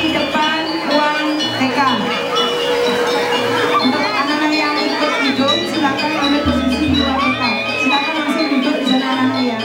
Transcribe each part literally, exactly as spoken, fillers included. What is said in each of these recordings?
Di depan ruang T K. Untuk anak-anak yang ikut gedung, silakan ambil posisi di ruang T K. Silakan langsung duduk di sana, anak-anak, ya.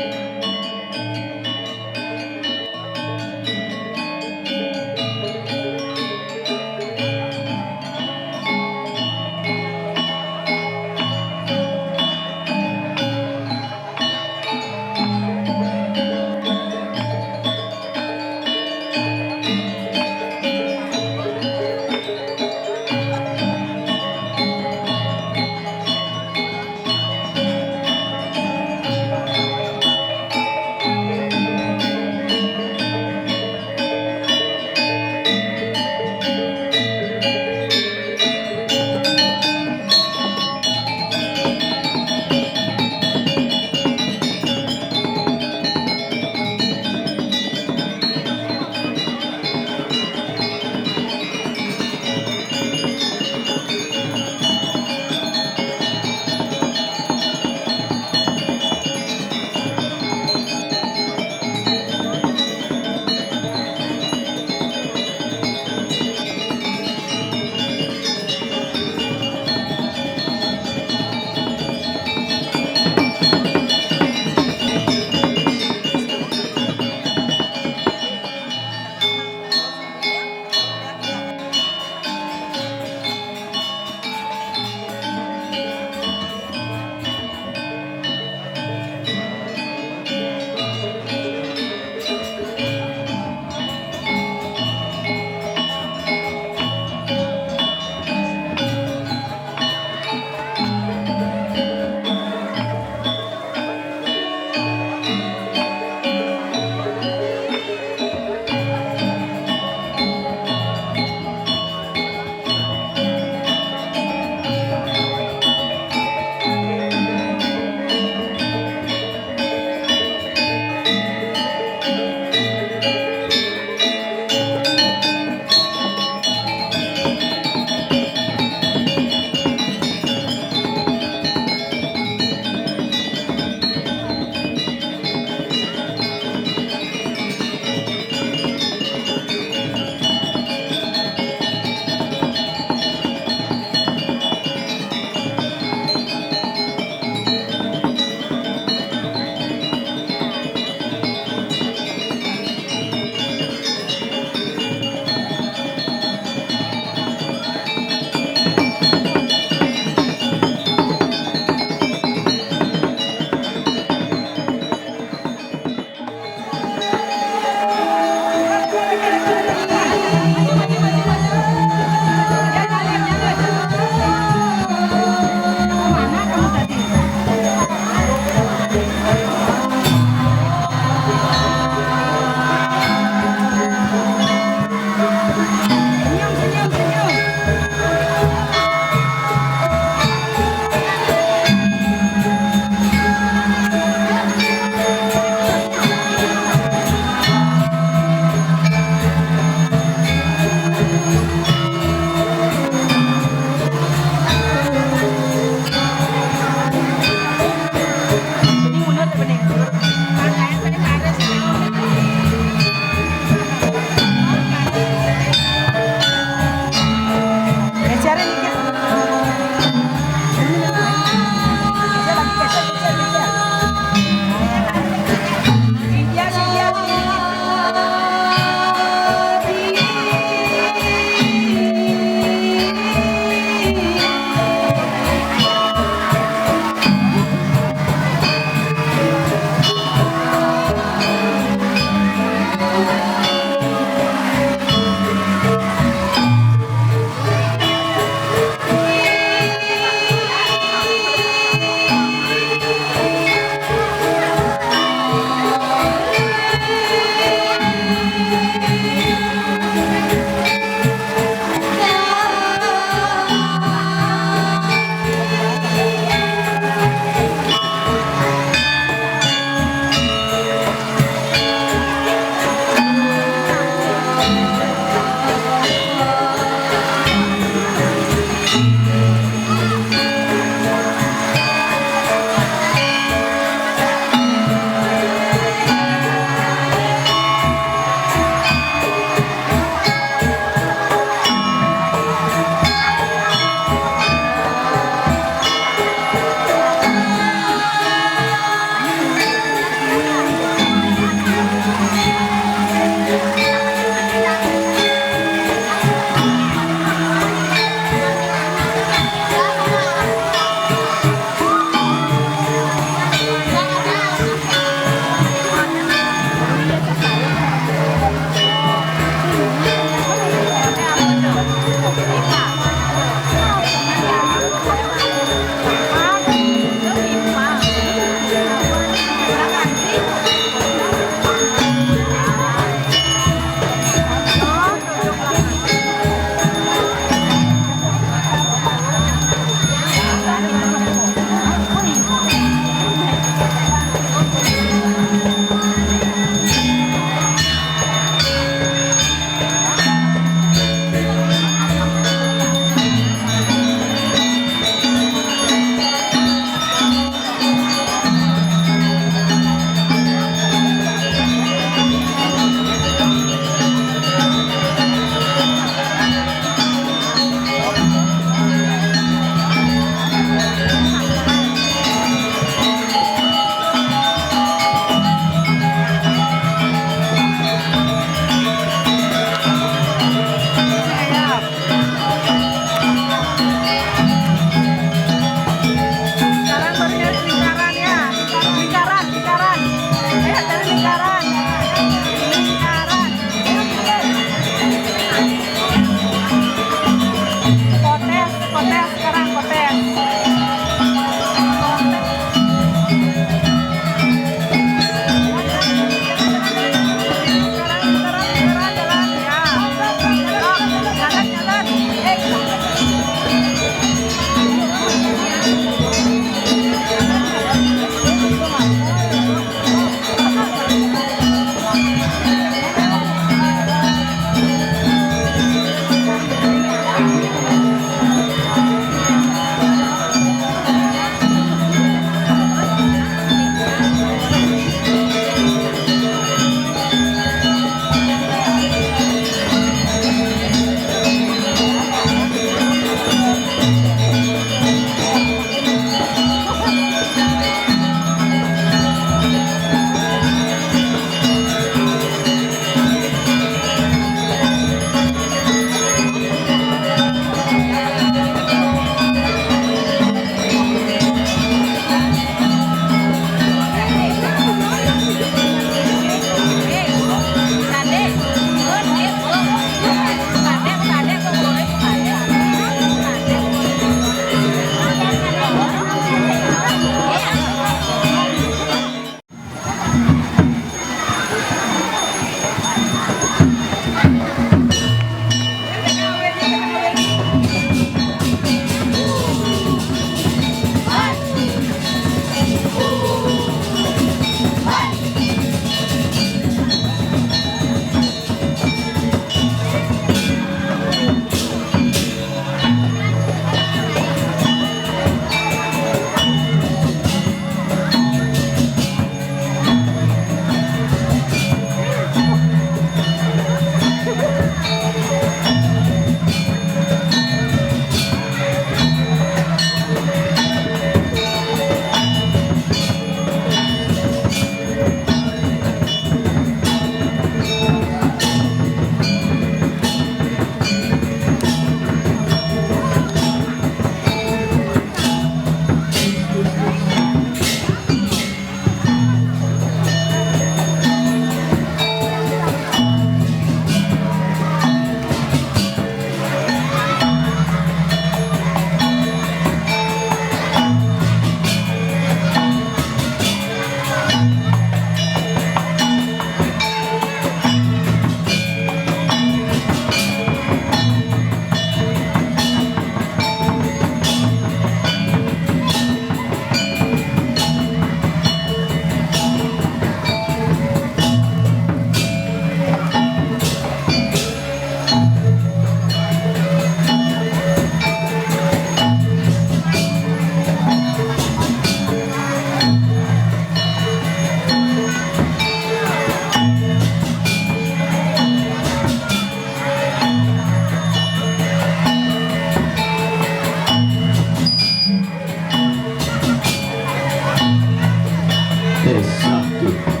Exacto.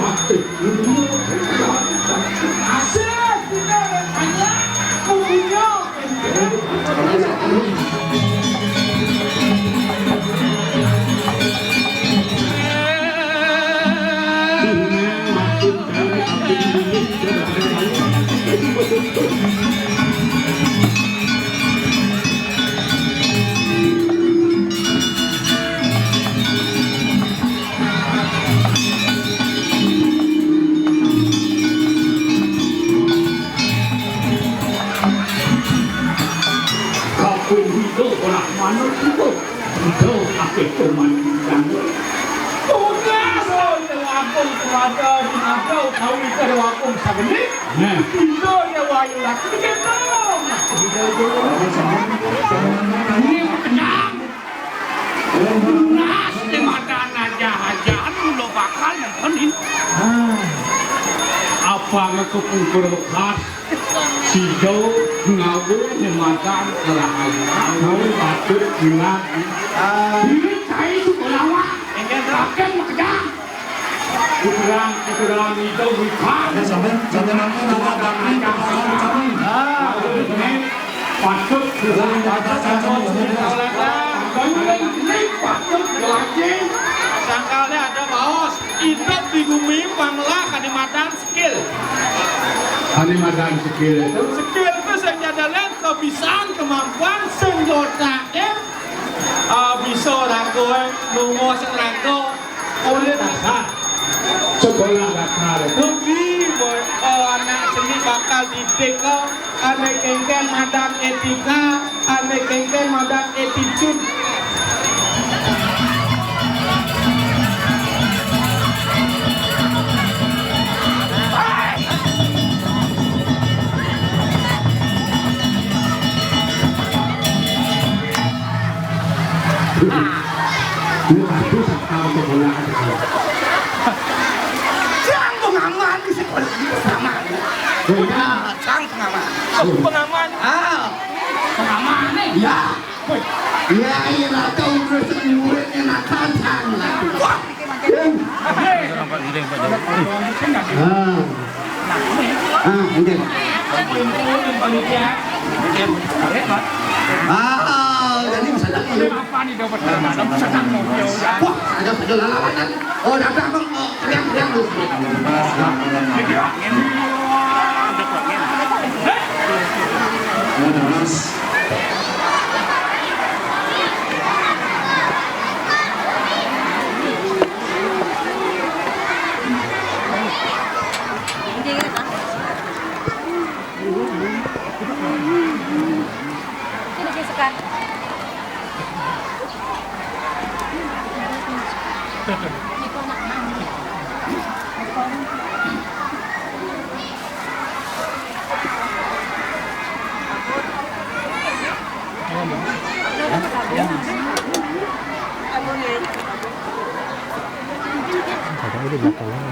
Asik, kita banyak, kumpulnya. Kabeh iku ora manut iku. Iku kabeh kuman. Tugas, oh, Dewa Agung Semada, di Naga utawi Dewa Agung Sageni. Nah. Iku Dewa Ayu Lati Gendong. Ini kenyang. Lunas, di mata aja-aja, anu lo bakal nontonin. Ah. Apa ngekepungkur bekas? Sido ngawe nyematan kelahayuan, ngawe patut hilang. Ah. Ini cai suku lawak. Kakek makejang. Puteran, puteran itu wikan. Ya, sampai, sampai nanti nada bakti, puteran kami. Ah. Ini patut hilang. Ada satu, ada satu. Ini patut lagi. Sangkal ada baos, idup di bumi, panglah Kalimantan. Skill. Ane madan skill itu? Skill itu sing nyadalin kebisan, kemampuan sing diotake, eh, bisa raga, nunggu sing raga, oleh dasar. Sekolah dasar itu? Kuwi, boy, eh, anak seni bakal didik, eh, ane kengken madan etika. Ane kengken madan attitude. Lu aku sakal ke bola aja. Sang pengaman di sekolah, di pengaman. Oh, iya. Sang pengaman. Oh, pengaman. Ah. Pengaman nih. Ya. Ya, iya, rata udah sing murid enakan sang lah. Wah. Ah. Ah, nggih. Ah, jadi misalnya apa nih dapat? Wah, ada satu lalawanan. Oh, datang, Bang. Oh, teriak, teriak, terus. Terus. Kadang di belakang.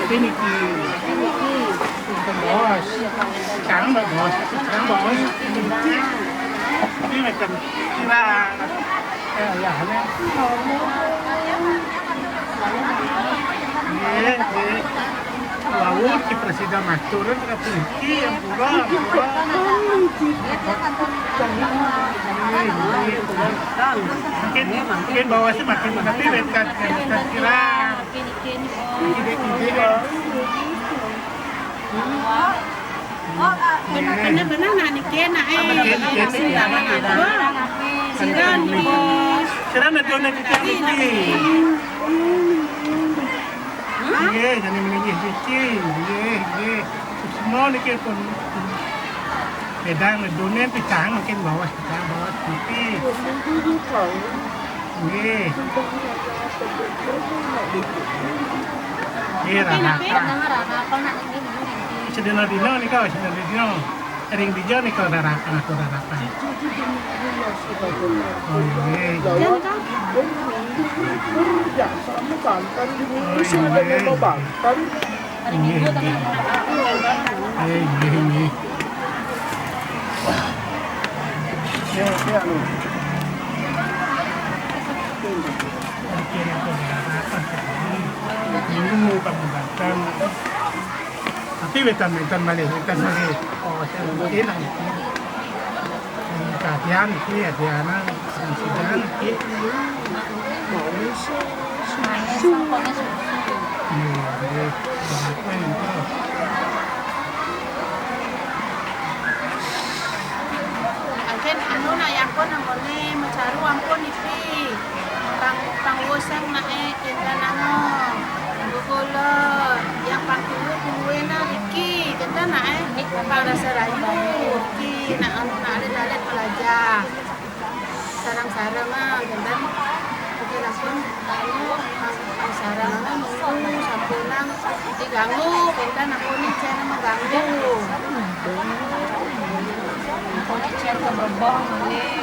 Tapi niki. Bos. Sekarang, Mbak, Bos. Sekarang, Bos. Ini macam kira. Ya, ya, ya. Nggih, nggih. Wau ki presida matur, tapi iki yang pura, pura. Nggih, nggih. Mungkin, mungkin bawasnya makin mengerti, wétan, wétan kira. Ide-ide ya. Bener-bener nah niki enake. Sira niki. Sira nedone titiang niki. Nggih, jane meniki niki. Nggih, nggih. Semua niki pun. Bedang nedone pisang mungkin bawah pisang, bawah putih. Nggih. Nggih, Rama. Sedina-dina nika, sedina-dina. Ring dija nika darakan, aku darakan. Oh, iya. Iya, kan? Iya, sama kan, kan di minggu sing ada lima bantan. Hari Minggu tapi. Eh, iya, iya. Ya, ya, anu. Ini mau kamu datang. Tapi wetan-wetan malih, wetan malih. Oh, saya mungkin lagi. Kadian iki ya, Diana, sing sidan iki. Manis, susu. Iya, iya. Aku yang itu. Angken anu nak ya, ampun, anggone mecaru ampun iki. Pang, pang wosang nak, eh, kita nano. Gugolo, yang pang kuwe kuwe na iki, kita nak, eh, pang rasa rayu iki, nak anu nak alit-alit pelajar. Sarang-sarang ah, kita. Oke, langsung anu, pang, pang sarang anu, nunggu, sampunang, diganggu, kita nak kuning, saya nama ganggu. Kuning, saya ke bawah, boleh.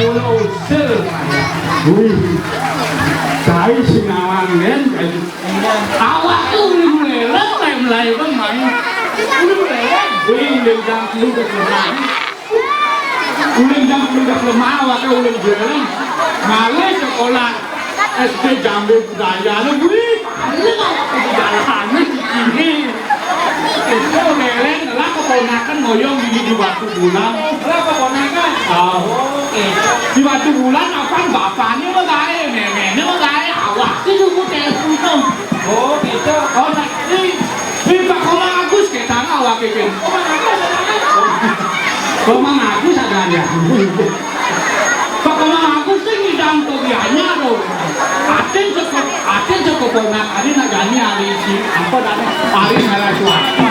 Mula usil. Wih. Kai sing awangen, kai. Awak tuh uling leleng, lain-lain kan main. Uling leleng. Wih, uling jam sepuluh ke sekolah. Uling jam sepuluh ke sekolah, awak tuh uling leleng. Malah sekolah S D Jambe Budaya, lu, wih, paling awak tuh jalan ini. Itu leleng lah keponakan ngoyong di, di Batu Bulan. Lah keponakan? Ah. Oh, gitu. Di Batu Bulan apa bapaknya mah gaé, neneknya mah gaé, awak itu ku téh untung. Oh, gitu. Oh, nah, di, di Pak Komang Agus ke sana awak itu. Komang Agus ada. Komang Agus ada ya. Pokona aku sing ngidang to dianya to. Atin cukup, atin cukup ponak ari nak jani ari si apa dane ari merah suara.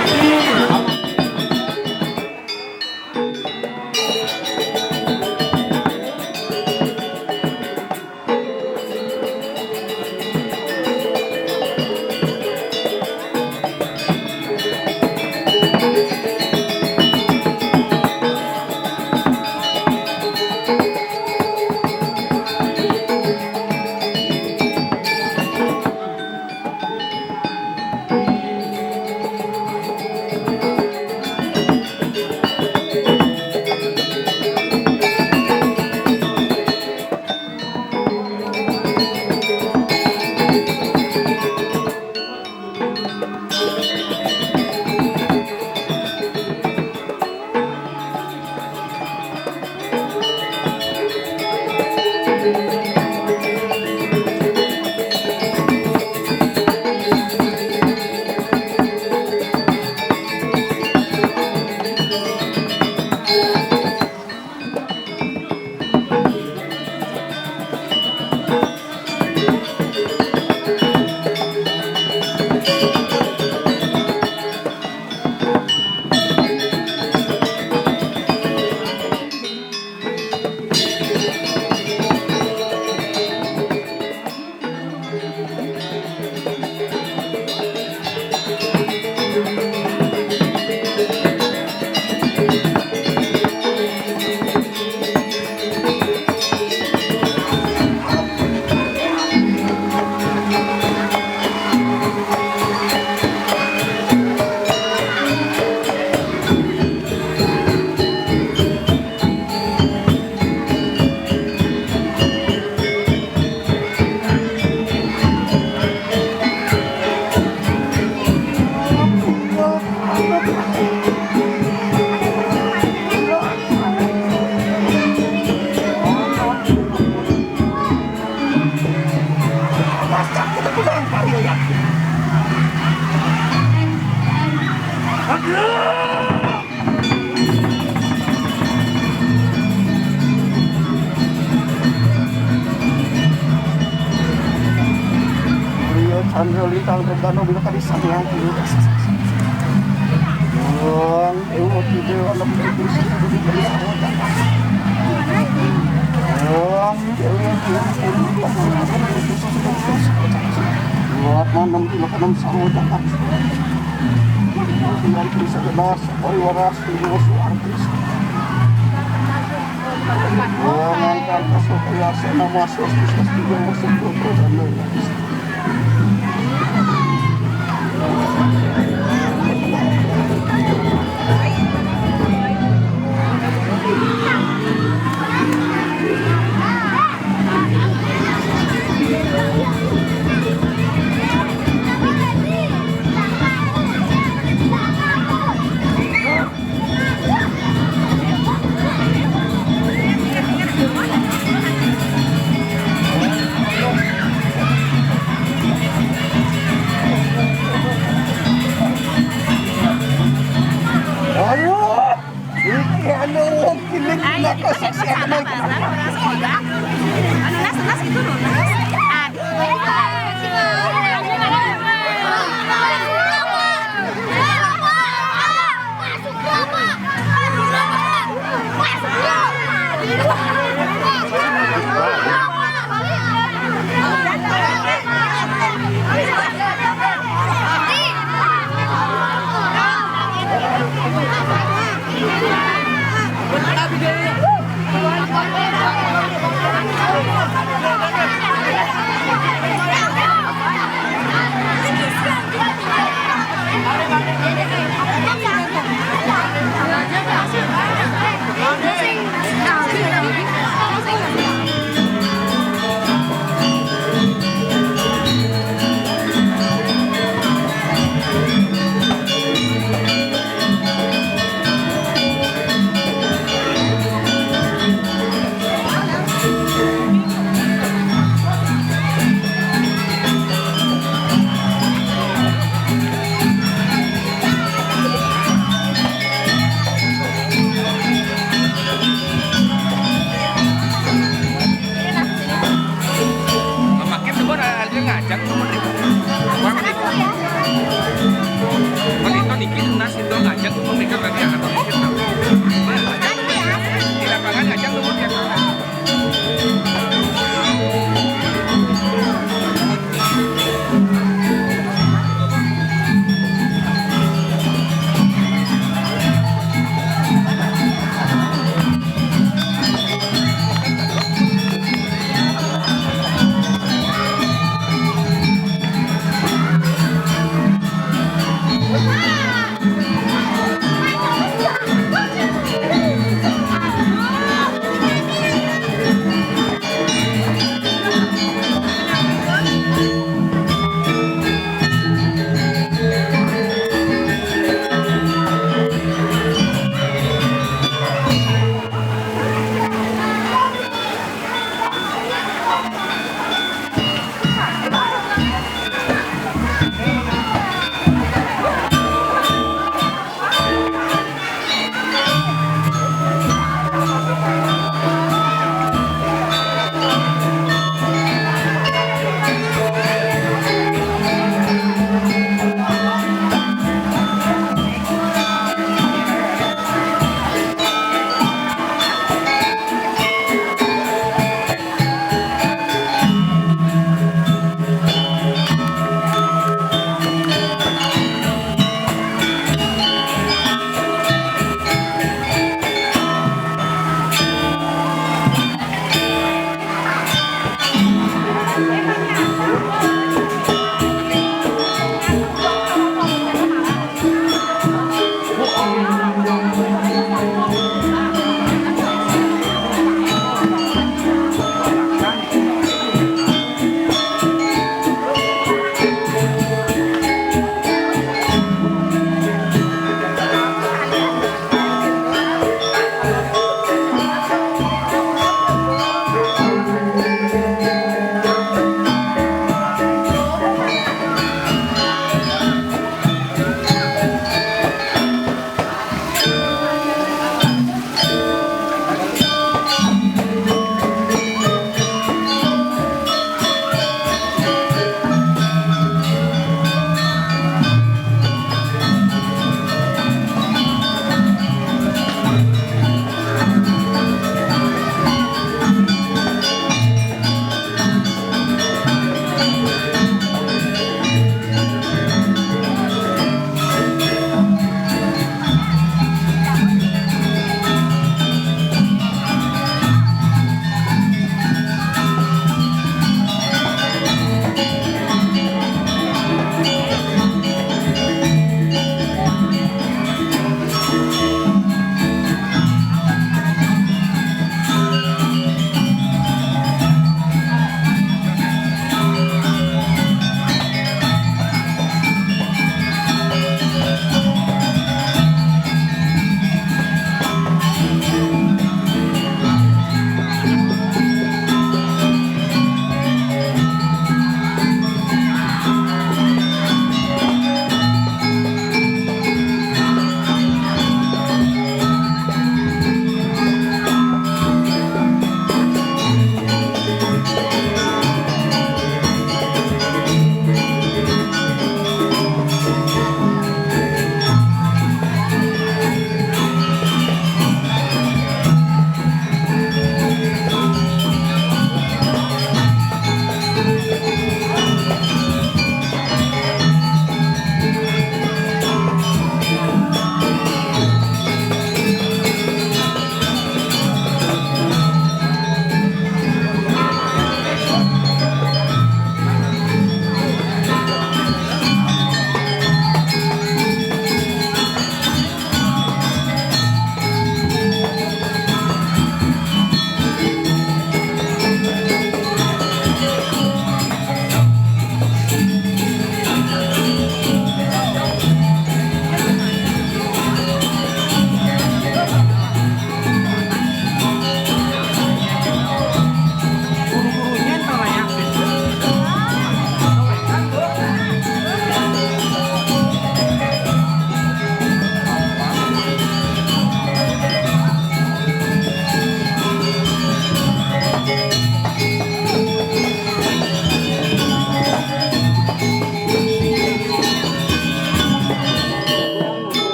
Rio Chandra Lintang Regano bila kali sang yang kudu. Buang, ewa, tidak, anak, buang, ewa, tidak, buat manem, tidak, enam, sama, jangan. Tidak, bisa, jelas, ori, waras, Ibu Suartis. Mengangkat Asoka Yasana Mas Yastis Astiga Mas Putra dan lain-lain.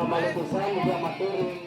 Malutusan dia maturin.